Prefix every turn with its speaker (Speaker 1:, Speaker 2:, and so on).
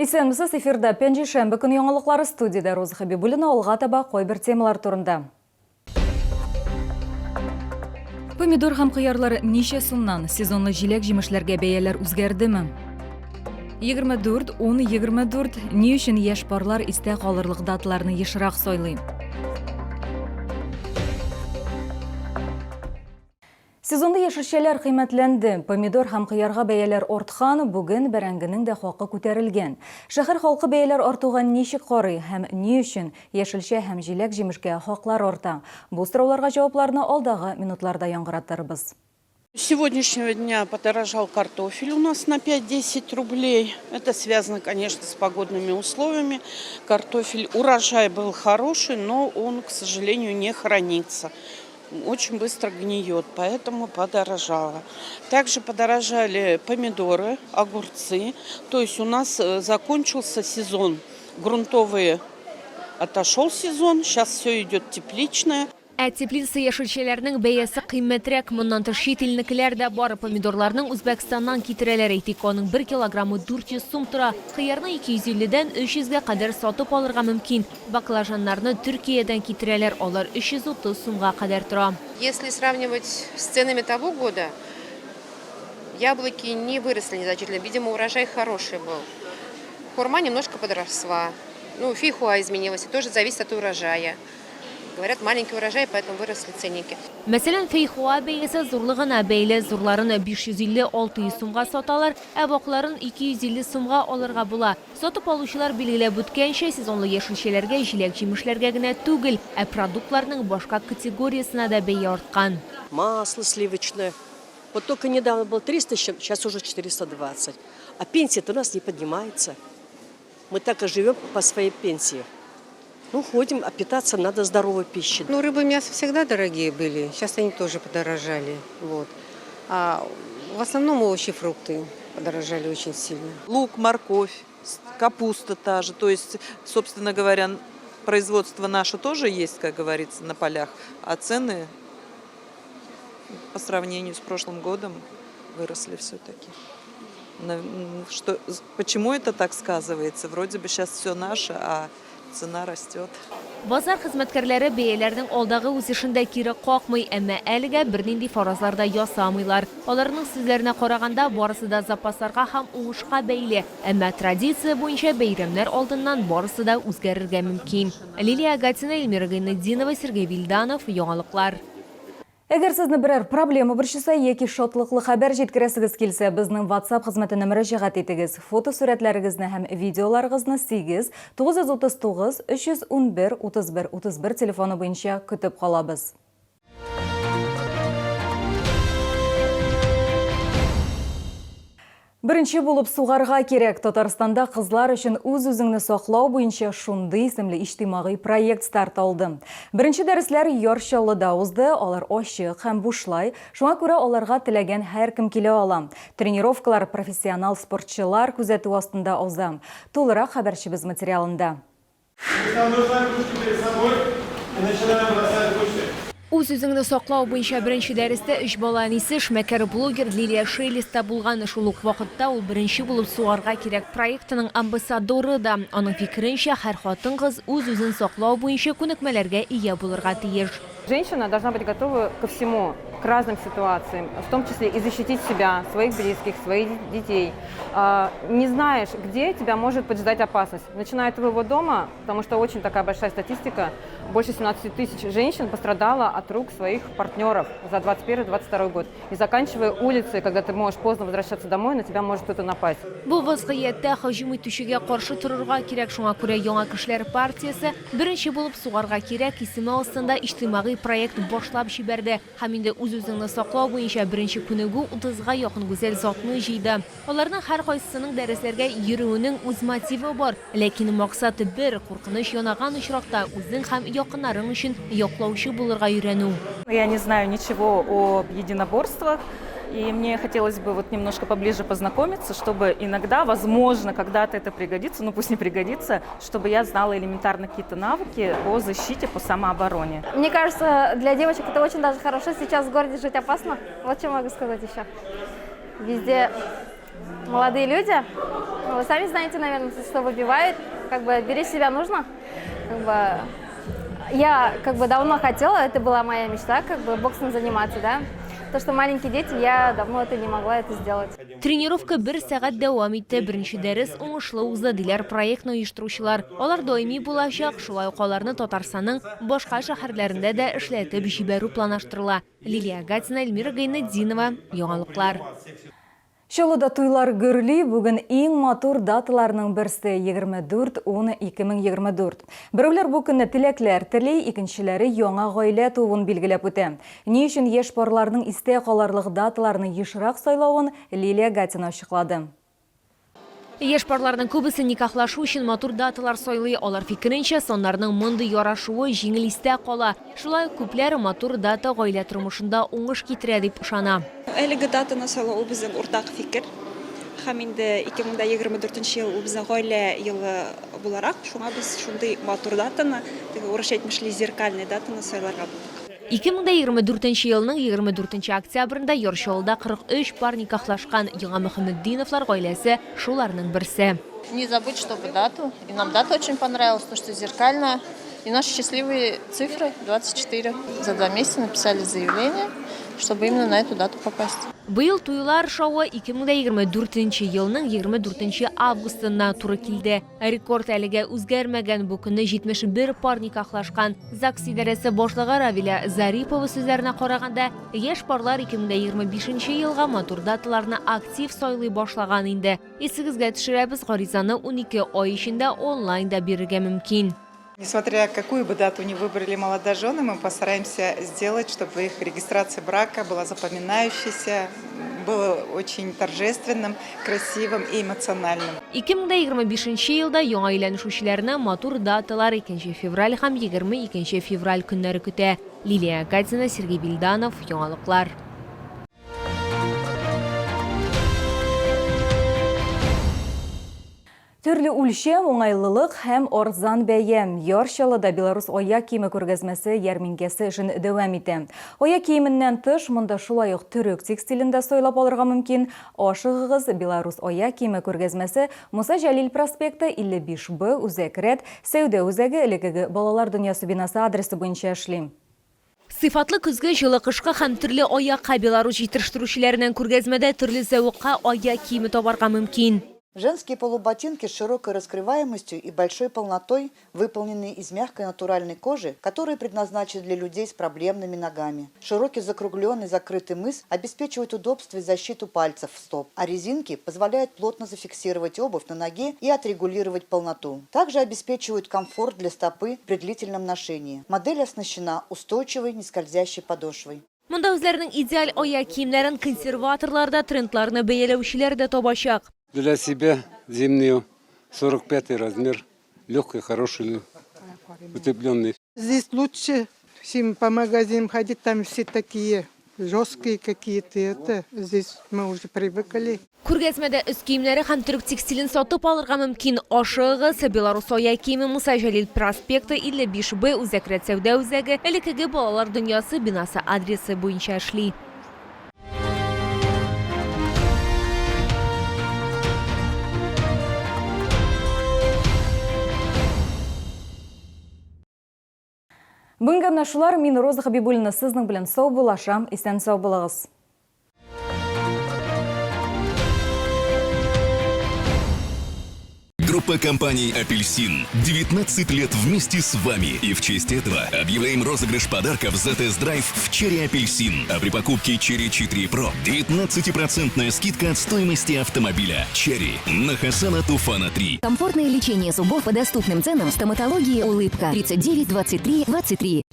Speaker 1: Исәнмесез, эфирда Пәнҗешәмбе көн яңалыклары, студиядә Роза Хәбибуллина. Алга таба кайбер темалар турында. Помидор һәм кыярлар ничә сумнан? Сезонлы җиләк-җимешләргә бәяләр үзгәрдеме? 24, 10, 24. Ни өчен яшь парлар истә калырлык даталарны ешрак сайлый? Сезонлы яшелчәләр кыйммәтләнде. Помидор һәм кыярга бәяләр арткан, бүген бәрәңгенең дә хакы күтәрелгән. Шәһәр халкы бәяләр артуга ничек карый һәм ни өчен яшелчә һәм җиләк-җимешкә хаклар арта? Бу сорауларга җавапларны алдагы минутларда яңгыратырбыз.
Speaker 2: С сегодняшнего дня подорожал картофель у нас на 5-10 рублей. Это связано, конечно, с погодными условиями. Картофель, урожай был хороший, но он, к сожалению, не хранится. Очень быстро гниет, поэтому подорожало. Также подорожали помидоры, огурцы. То есть у нас закончился сезон. Грунтовые отошел сезон, сейчас все идет тепличное.
Speaker 3: Ә теплица яшелчәләрнең бәясе кыйммәтрәк. Моннан тыш чит илнекеләр дә бар. Помидорларның Үзбәкстаннан китерәләр, әйтик, аның бер килограммы 400 сум тора. Кыярны 250 дән 300 гә кадәр сатып алырга мөмкин. Баклажаннарны Төркиядән китерәләр, алар 330 сумга кадәр тора.
Speaker 4: Если сравнивать с ценами того года, яблоки не выросли незначительно, видимо, урожай хороший был. Хурма немножко подросла, ну, фейхоа изменилась, тоже зависит от урожая. Говорят, маленький урожай, поэтому выросли ценники.
Speaker 3: Мәсәлән, фейхоа бәясе зурлыгына бәйле, зурларын 550-600 сумга саталар, ә вакларын 250 сумга алырга була. Сатып алучылар билгеләп үткәнчә, сезонлы яшелчәләргә, җиләк-җимешләргә генә түгел, ә продуктларның башка категориясенә дә бәя арткан.
Speaker 5: Масло сливочное. Вот только недавно было 300 с чем, сейчас уже 420. А пенсия-то у нас не поднимается. Мы так и живем по своей пенсии. Ну, ходим, а питаться надо здоровой пищей.
Speaker 4: Ну, рыба, мясо всегда дорогие были. Сейчас они тоже подорожали. Вот. А в основном овощи, фрукты подорожали очень сильно.
Speaker 6: Лук, морковь, капуста та же. То есть, собственно говоря, производство наше тоже есть, как говорится, на полях, а цены по сравнению с прошлым годом выросли все-таки. Что, почему это так сказывается? Вроде бы сейчас все наше, а цена растет.
Speaker 3: Базар хезмәткәрләре бәяләрнең алдагы үсешен дә кире какмый, әмма әлегә бернинди фаразлар да ясамыйлар. Аларның сүзләренә караганда, барысы да запасларга һәм уңышка бәйле. Әмма традиция буенча бәйрәмнәр алдыннан барысы да үзгәрергә мөмкин. Лилия Агатина, Эльмира Гайнетдинова, Сергей Вильданов, Яңалыклар.
Speaker 1: Әгәр сезне берәр проблема борчыса яки шатлыклы хәбәр җиткерәсегез килсә, безнең WhatsApp хезмәтенә мөрәҗәгать итегез. Фотосурәтләрегезне һәм видеоларыгызны 8 939 311 31 31 телефоны буенча көтеп калабыз. Беренче булып сугарга кирәк. Татарстанда кызлар өчен үз-үзеңне саклау буенча шундый исемле иҗтимагый проект старт алды. Беренче дәресләр Яр Чаллыда узды, алар ачык һәм бушлай, шуңа күрә аларга теләгән һәркем килә ала. Тренировкалар профессионал спортчылар күзәтүе астында уза. Тулырак хәбәрчебез материалында.
Speaker 3: Үз-үзеңне саклау буенча беренче дәрестә өч бала әнисе, эшмәкәр-блогер Лилия Шелест та булган. Шул ук вакытта ул Беренче булып сугарга кирәк проектының амбассадоры да. Аның фикеренчә, һәр хатын-кыз үз-үзен саклау буенча күнекмәләргә ия булырга тиеш.
Speaker 7: Женщина должна быть готова ко всему, к разным ситуациям, в том числе и защитить себя, своих близких, своих детей. Не знаешь, где тебя может поджидать опасность. Начиная от твоего дома, потому что очень такая большая статистика, больше 17 тысяч женщин пострадало от рук своих партнеров за 21-22 год. И заканчивая улицей, когда ты можешь поздно возвращаться домой, на тебя может кто-то напасть.
Speaker 3: Бу вазгыятьтә һөҗүм итүчегә каршы торырга кирәк, шуңа күрә Яңа кешеләр партиясе Беренче булып сугарга кирәк исеме астында иҗтимагый проект башлап җибәрде һәм инде үз-үзеңне саклау буенча беренче күнегү утызга якын гүзәл затны җыйды. Аларның һәркайсысының дәресләргә йөрүенең үз мотивы бар, ләкин максат бер, куркыныч янаган очракта үзең һәм якыннарың өчен яклаучы булырга өйрәнү.
Speaker 8: Я не знаю ничего об единоборствах, и мне хотелось бы вот немножко поближе познакомиться, чтобы иногда, возможно, когда-то это пригодится, ну пусть не пригодится, чтобы я знала элементарно какие-то навыки по защите, по самообороне.
Speaker 9: Мне кажется, для девочек это очень даже хорошо. Сейчас в городе жить опасно. Вот что могу сказать еще. Везде Молодые люди, ну, вы сами знаете, наверное, что выбивает, как бы беречь себя нужно. Как бы, я как бы давно хотела, это была моя мечта, как бы боксом заниматься, да. То, что маленькие дети, я давно это не могла это сделать.
Speaker 3: Тренировка бер сәгать дәвам итте. Беренче дәрес уңышлы узды, диләр проектны оештыручылар. Алар даими булачак, шулай ук аларны Татарстанның башка шәһәрләрендә дә эшләтеп җибәрү планлаштырыла. Лилия Гатина, Эльмира Гайнетдинова, Яңалыклар.
Speaker 1: Чаллыда туйлар гөрли, бүген иң матур даталарның берсе, 24 10 2024. Берәүләр бу көнне теләкләр тели, икенчеләре яңа гаилә тууын билгеләп үтә. Ни өчен яшь парларның истә каларлык даталарны ешрак сайлавын Лилия Гатина ачыклады.
Speaker 3: Яшь парларның күбесе никахлашу өчен матур даталар сайлый. Алар фикеренчә, саннарның мондый ярашуы җиңел истә кала. Шулай ук күпләр матур дата гаилә тормышында уңыш китерә дип ышана.
Speaker 10: Әлеге датаны сайлау ул безнең уртак фикер. Һәм инде 2024 нче ел ул безнең гаилә елы буларак, шуңа без шундый матур датаны, теге урысча әйтмешли, зеркальный датаны сайларга булдык.
Speaker 3: 2024 нче елның 24 нче октябрендә Яр Чаллыда 43 пар никахлашкан. Яңа Мөхәммәтдиновлар гаиләсе шуларның берсе.
Speaker 11: Не забыть, чтобы дату. И нам дата очень понравилась, потому что зеркальная. И наши счастливые цифры 24. За два месяца написали заявление, чтобы именно на эту дату попасть.
Speaker 3: Быел туйлар шавы 2024 нче елның 24 нче августына туры килде. Рекорд әлегә үзгәрмәгән, бу көнне 71 пар никахлашкан. ЗАГС идарәсе башлыгы Равилә Зарипова сүзләренә караганда, яшь парлар 2025 нче елга матур даталарны актив сайлый башлаган инде. Исегезгә төшерәбез, гаризаны 12 ай эчендә онлайн да бирергә мөмкин.
Speaker 12: Несмотря какую бы дату ни выбрали молодожены, мы постараемся сделать, чтобы их регистрация брака была запоминающейся, было очень торжественным, красивым и эмоциональным.
Speaker 3: 2025 нче елда яңа өйләнешүчеләрне матур даталар 2 февраль һәм 22 февраль көннәре көтә. Лилия Гатина, Сергей Вильданов, Яңалыклар.
Speaker 1: Төрле үлчәм, уңайлылык һәм арзан бәя. Яр Чаллыда Беларус аяк киеме күргәзмәсе ярминкәсе эшен дәвам итә. Аяк киеменнән тыш, монда шулай ук төрек текстилен дә сайлап алырга мөмкин. Ашыгыгыз, Беларус аяк киеме күргәзмәсе Муса Җәлил проспекты, 55 Б, Үзәк рәт, сәүдә үзәге, элеккеге Балалар дөньясы бинасы адресы буенча эшли.
Speaker 3: Сыйфатлы көзге, җылы кышкы һәм төрле аякка Беларусь җитештерүчеләреннән күргәзмәдә төрле зәвыкка аяк киеме табарга мөмкин.
Speaker 13: Женские полуботинки с широкой раскрываемостью и большой полнотой, выполненные из мягкой натуральной кожи, которые предназначены для людей с проблемными ногами. Широкий закругленный закрытый мыс обеспечивает удобство и защиту пальцев стоп, а резинки позволяют плотно зафиксировать обувь на ноге и отрегулировать полноту. Также обеспечивают комфорт для стопы при длительном ношении. Модель оснащена устойчивой нескользящей подошвой.
Speaker 3: Монда үзләренең идеаль аяк киемнәрен консерваторлар да, трендларны бәяләүчеләр дә табачак.
Speaker 14: Для себя зимнюю 45 размер, легкий, хороший, утепленный.
Speaker 15: Здесь лучше, чем по магазинам ходить, там все такие жесткие какие-то. Это здесь мы уже привыкли.
Speaker 3: Күргәзмәдә өс киемнәре һәм төрек текстилен сатып алырга мөмкин. Ашыгыгыз, Беларус аяк киеме Муса Җәлил проспекты 55 Б Үзәк рәт сәүдә үзәге, элеккеге Балалар дөньясы бинасы адресы буенча эшли.
Speaker 1: Бүгенгә менә шулар. Мин Роза Хабибуллина сезнең белән саубуллашам. Исән-сау булыгыз.
Speaker 16: Группа компаний «Апельсин» 19 лет вместе с вами. И в честь этого объявляем розыгрыш подарков за тест-драйв в «Черри Апельсин». А при покупке «Черри 4 Pro» 19% скидка от стоимости автомобиля. «Черри» на Хасана Туфана 3.
Speaker 17: Комфортное лечение зубов по доступным ценам в стоматологии «Улыбка» 39 23 23.